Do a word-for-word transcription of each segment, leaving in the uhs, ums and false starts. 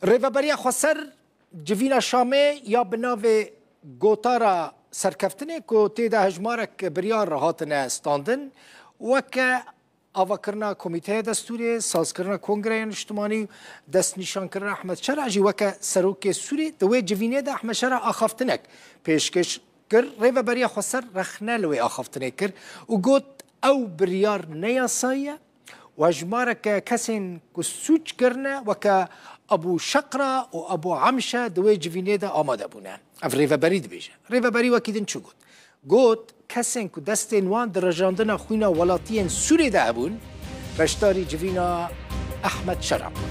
Rêveberiya Xweser civîna Şamê ya bi navê Gotara Serkeftinê ku tê de hejmarek biryar hatine standin, weke avakirina Komîteya Destûrê, sazkirina Kongreya Niştimanî û destnîşankirina Ehmed Şera jî weke serokê Sûrî, di wê civînê de Ehmed Şera axaftinek pêşkêş kir. Rêveberiya Xweser rexne li wê axaftinê kir û got, ew biryar neyasayî ye û hejmareke kesên ku sûc kirine weke Ebû Şeqra û Ebû Emşe di wê civînê de amade bûne. Ev rêveberî dibêje. Rêveberî wekî din çi got? Got, kesên ku destên wan di rejandina xwîna welatiyên Sûrê de hebûn, beşdarî civîna Ehmed Şera bûn.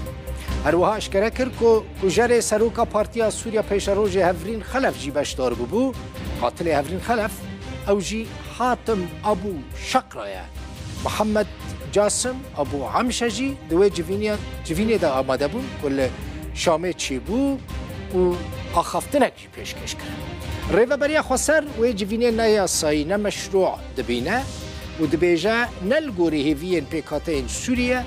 Her wiha eşkere kir ku kujerê seroka Partiya Sûriya Pêşerojê Hevrîn Xelef jî beşdar bûbû, qatilê Hevrîn Xelef, ew jî Hatim Abu Şakra ye. Mihemed Casim Abu Emşe jî di wê civîniya-, civînê de amade bûn ku li Şamê çêbû û axaftinek jî pêşkêş kirin. Rêveberiya Xweser wê civînê ne yasayî, ne meşrû dibîne û dibêje, ne li gorî hêviyên pêkhateyên Sûrî ye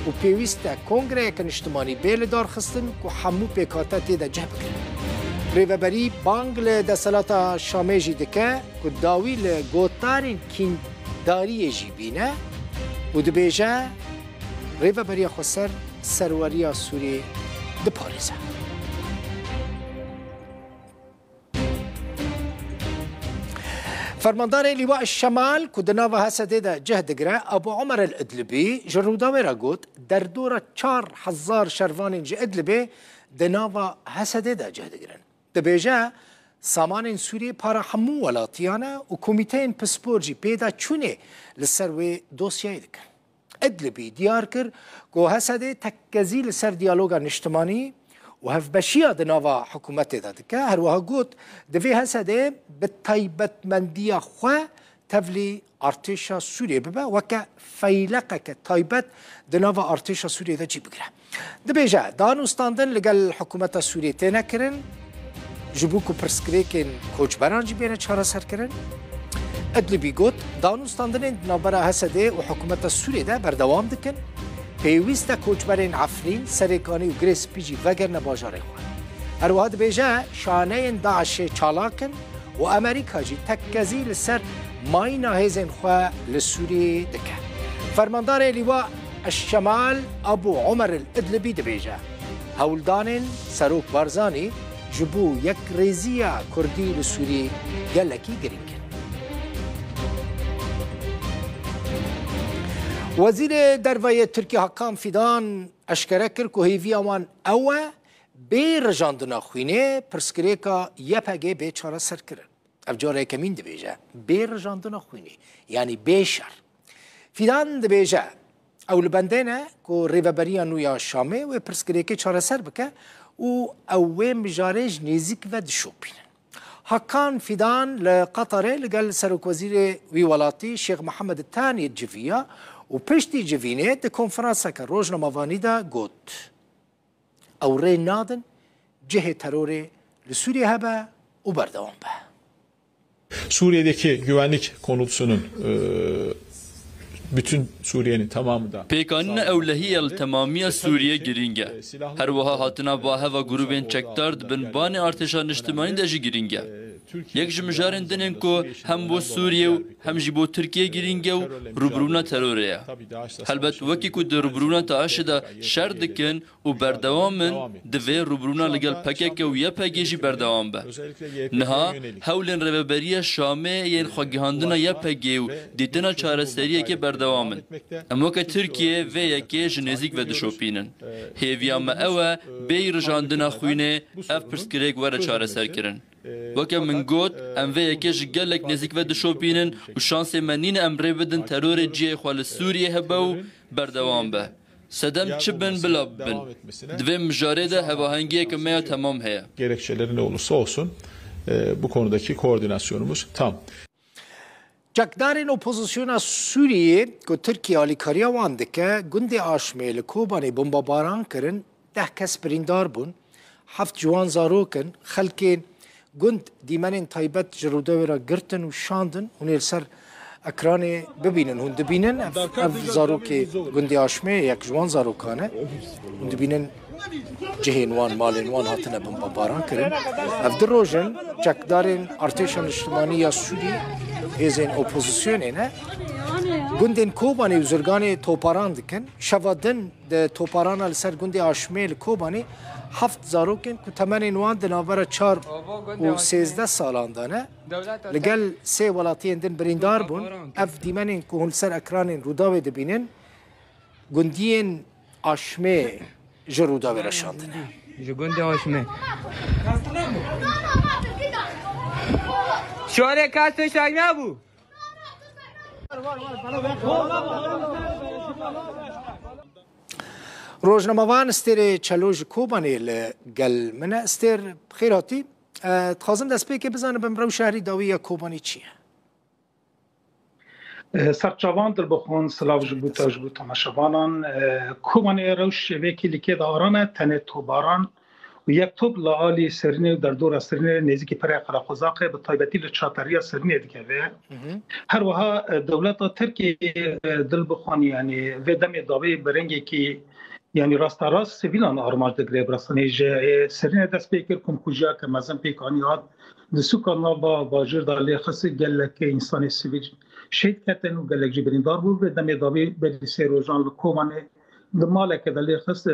û pêwîst e kongreyeke niştimanî bê lidarxistin ku hemû pêkhate tê de cih bigirin. Rêveberî bang li desthilata Şamê jî dike ku dawî li gotarên kîndariyê jî bîne û dibêje, Rêveberiya Xweser serweriya Sûriyê diparêze. Fermandarê Lîwa Şemal ku di nava H S D'ê de cih digire, Abu Omer El Idlibî ji Rûdawê re got, derdora çar hezar şervanên ji Idlibê di nava H S D'ê de cih digirin. Dibêje, samanên Sûriyê para hemû welatiyan e û komîteyên pispor jî pêdaçûnê li ser wê dosyayê dikin. Idlibî diyar kir ku H S D tekkezî li ser diyaloga niştimanî û hevbeşiya di nava hikûmetê de dike. Her wiha got, divê H S D bi taybetmendiya xwe tevlî artêşa Sûriyê bibe, weke feyleqeke taybet di nava artêşa Sûriyê de cî bigire. Dibêje, danûstandin li gel hikûmeta Sûriyê têne kirin, ji bo ku pirsgirêkên koçberan jî bêne çareserkirin. Idlibî got, danûstandinên di navbera H S D û hikûmeta Sûriyê de berdewam dikin. Pêwîst e koçberên Efrîn, Serêkanî û Girê Spî jî vegerine bajarê xwe. Her wiha dibêje, şaneyên DAIŞê çalak in û Amerîka jî tekkezî li ser mayîna hêzên xwe li Sûriyê dike. Fermandarê Lîwa Eşşemal Abu Omer El Idlibî dibêje, hewldanên Serok Barzanî ji bo yekrêziya Kurdî li Sûriyê gelekî girîng in. Wezîrê Derve yê Tirkiyê Hakan Fidan eşkere kir ku hêviya wan ew e, bê rijandina xwînê pirsgirêka Y P G bê çareserkirin. Ev cara yekemîn dibêje, bê rijandina xwînê, yanî bê şer. Fidan dibêje, ew li bendê ne ku rêveberiya nû ya Şamê wê pirsgirêkê çareser bike û ew wê mijarê ji nêzîk ve dişopînin. Hakan Fidan li Qatarê li gel serokwezîrê wî welatî Şêx Mihemed Tanî civiya û piştî civînê di konferanseke rojnamevanî de got, ew rê nadin cihê terorê li Sûriyê hebe û berdewam be. Suriye'deki güvenlik konusunun e, bütün Suriye'nin tamamı da Pêkanîna ewlehî ya li temamiya Sûriyê girîng e. Her wiha hatina baheva grûbên çekdar di bin banê artêşa niştimanî de jî girîng e. Yek ji mijarên din ên ku hem bo Sûriye û hem jî bo Tirkiye girîng e û rûbirûna terorê ye. Helbet wekî ku di rûbirûna DAIŞê de şer dikin û berdewam in, divê rûbirûna li gel P K K û Y P G jî berdewam be. Niha hewlên Rêveberiya Şamê yên xwegihandina Y P G û dîtina çareseriyekê berdewam in. Em weke Tirkiye vê yekê ji nêzîk ve dişopînin. Hêviya me ew e, bêyî rijandina xwînê ev pirsgirêk were çareserkirin. Weke min got, em vê yekê ji gelek nêzîk ve dişopînin û şansê me nîne em rê bidin terorê cihê xwe li Sûriyê hebe û berdewam be. Sedem çi bin bila bin. Di vê mijarê de hevahengiyeke me ya temam heye. Gerekçeleri ne olursa olsun, e, bu konudaki koordinasyonumuz tam. Çekdarên opozisyona Sûriyê ku Tirkiye alîkariya wan dike, gundê Aşmê li Kobanê bombebaran kirin, deh kes birîndar bûn, heft ji wan zarok in, xelkê gund dîmenên taybet ji Rûdawê re girtin û şandin. Hûn ê li ser ekranê bibînin. Hûn dibînin, ev, ev zarokê gundê Aşmê ye, yek ji wan zarokan e. Hûn dibînin Cihên wan, malên wan hatine bimbebaran kirin. Ev du roj in çekdarên Artêşa Niştimanî ya Sûrî, hêzên opozisyonê ne, gundên Kobanê û Zirganê toparan dikin. Şeva din di toparana li ser gundê Aşmê li Kobanê heft zarokên ku temenên wan di navbera çar û sêzdeh salan de ne, li gel sê welatiyên din birîndar bûn. Ev dîmenên ku hûn li ser ekranên Rûdawê dibînin, gundiyên Aşmê ji Rûdawê re şandine. Ji gundê Aşmê. Şorê kas tiştek nebû. Rojnamevan Stêrê Çelo ji Kobanê li gel min e. Stêr, bi xêr hatî. E, dixwazim destpêkê bizanibim, rewşa herî dawî ya Kobanê çi ye? E, serçavan dilbixwin, silav ji bo te, ji bo temaşevanan. E, Kobanê rewş vê kêlîkê de aran e, tenê tobaran û yek top li alî Sirînê û derdora Sirînê nêzîkî perê Qereqozaqê, bi taybetî li çateriya Sirînê dikeve. Hı hı. Her wiha, e, dewleta Tirkiyê, e, dilbixwin, yanî vê demê dawî bi rengekî, yanî rasterast sivîlan armanc digire. Bi rastî ji, e, Sirînê dest pê kir, komkujiya ke mezin pêk anî hat. Di sûka nava bajêr de lê xist, gelek însanê sivîl şehîd ketin û gelek jî birîndar bû. Vê demê dawî berî sê rojan li Kobanê di maleke de lê xist,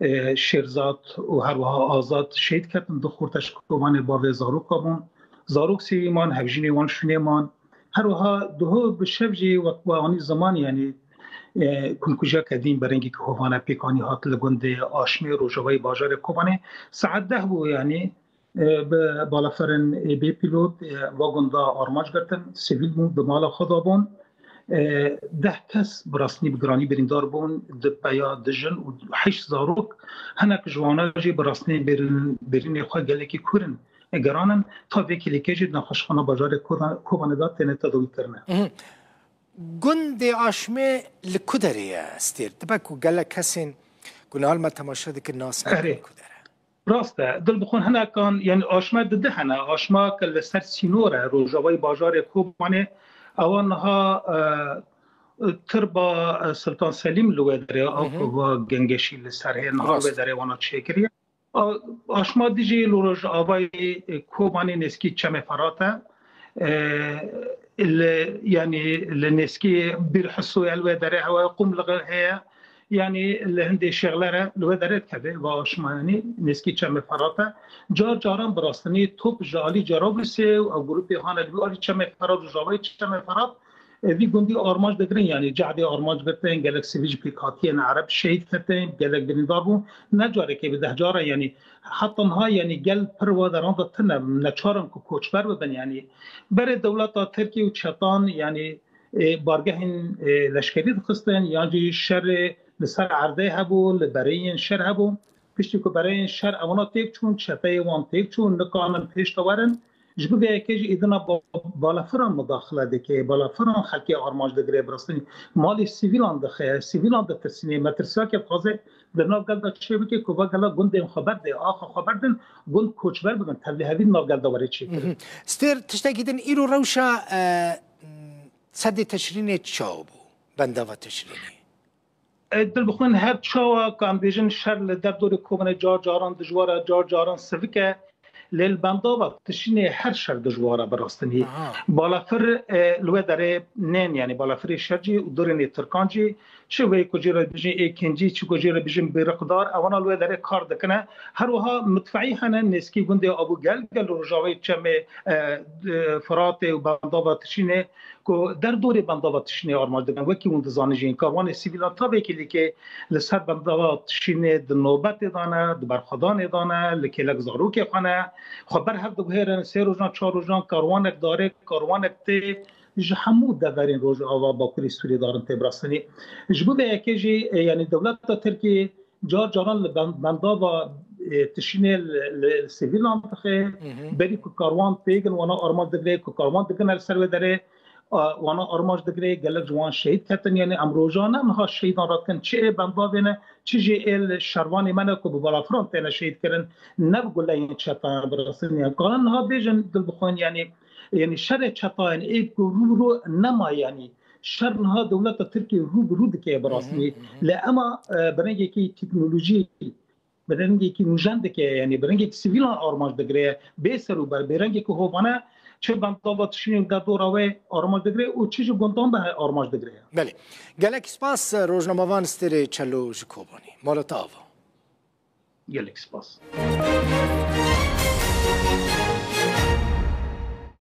e, Şêrzad û her wiha Azad şehîd ketin. Du xorteş Kobanê bavê zaroka bûn. Zarok sivîl man, hevjînê wan şûnê man. Her wiha duho bi şev jî wek we anî ziman, yanî, e, komkujiya kedîn bi rengekî hovane pêk anî hat li gundê Aşmê, rojavayê bajarê Kobanê. Saet deh bû, yanî, e, bi balafirên bê pîlot, e, va gunda armanc girtin, sivîl bûn, di mala xwe de bûn. E, deh kes bi rastî bi giranî birîndar bûn, du peya, du jin û heşt zarok. Hinek ji wana jî bi rastî birîn-, birînê xwe gelekî kûr in, e, giran in. Ta vê kêlîkê jî di nexweşxana bajarê Koda-, Kobanê de têne tedawî kirine. Mhm. Gundê Aşmê li ku derê ye, Stêr? Dibe ku gelek kesên ku niha li me temaşe dikin nas nakin. Erê. Ku der e? Rast e. Dilbixwin hinekan, yanî aşma di di hene. Aşma ke li ser sînor e, rojavayê bajarê Kobanê, ewa niha, e, tirba, e, Sultan Selîm li wê derê, Hı hı. Ava Gengeşî li ser hê niha Rast. Wê derê wana çêkiriye. A-, aşma dijî li rojavayê, e, Kobanê nêzkî Çemê Ferat e. E, li, yanî li nêzkî Bîr Hisoyê li wê derê hewa Qumlixê heye. Yanî li hindê şêxlere li wê derê dikeve, va aşma yanî nêzkî Çemê Ferat e. Car caran bi rastî top ji alî Cerablûsê û ew grûpê hane li wî alî Çemê Ferat, rojavayê Çemê Ferat, e, vî gundî armanc digirin, yanî cehdê armanc girtin, gelek sivîl jî pêk hatiyên Ereb şehîd ketin, gelek birîndar bûn. Ne carekê bi deh cara, yanî heta niha, yanî gel pir wa deran de tune, neçar in ku koçber bibin, yanî berê dewleta Tirkî û çetan, yanî, e, bargehên, e, leşkerî dixistin, yan jî şerê li ser erdê hebû, li bereyên şer hebû. Piştî ku bereyên şer ewana têk çûn, çeteyê wan têk çûn, nikanin pêş de werin. Ji bo vê yekê jî êdina ba-, balafiran mudaxile dike, balafiran xelkê armanc digire, bi rastî malê sivîlan dixe, sivîlan ditirsîne, metirsiyakê dixwaze di nav gel de çêbike ku va gela gundên xwe berdê, axa xwe berdin, gund koçber bibin, tevlihevî di nav gel de were çêkirin. Mhm. Stêr, tiştekî din, îro rewşa, e, sedê Teşrînê çawa bû? Bendava Teşrînê. E, dilbixwin her çawa, ka em bêjin, şer li derdorê Kobanê car caran dijwar e, car caran sivik e. Lê li bendava Tişînê her şer dijwar e bi rastî. Aha. Balafir, e, li wê derê nên, yanî balafirê şer jî û dorên ê Tirkan jî, çi wê ku jê re bijin Êkincî, çi ku jê re bijin Bêriqdar, ewana li wê derê kar dikine. Her wiha midfeî hene nêzkî gundê Abûgel, gel rojavayê Çemê, e, e, Firatê û bendava Tişînê, ku derdorê bendava Tişînê armanc dikin. Wekî hûn dizanin jî, karwanê sivîlan ta vê kêlîkê li ser bendava Tişînê di nobetê de ne, di berxwedanê de ne, li kêlek zarokê xwe ne. Xwe ber hev diguhêrin, sê rojan, çar rojan karwanek darê, karwanek tê ji hemû deverên Rojava Bakurê Sûriyê darin tê birastinî. Ji bo vê yekê jî, e, yanî dewleta Tirkiyê car caran li ben-, bendava, e, Tişînê li, li sivîlan dixe. Hı hı. Berî ku karwan têgin, wana armanc digire, ku karwan digine li ser wê derê, a, wana armanc digire, gelek ji wan şehîd ketin. Yanî em rojan ne niha şehîdan radikin, çi ê bendavê ne, çi jî ê li şervanê me ne ku bi balafiran têne şehîd kirin, ne bi guleyên çetan birastin. Yanî karin niha bêjin, dilbixwin, yanî, yanî şerê çetayan ê ku rû bi rû nema, yanî şer niha dewleta Tirkiyê rû bi rû dike birastinî. Hı hı, hı hı. Lê ema, e, bi rengekî teknolojî bi rengekî nûjen dike, yanî bi rengekî sivîlan armanc digire, bê ser û ber, bi rengekî hovane, çi bendava tiştînê derdora wê armanc digire û çi ji gundan de armanc digire. Belê. Gelek spas, rojnamevan Stêrê Çelo ji Kobanî. Mala te ava. Gelek spas.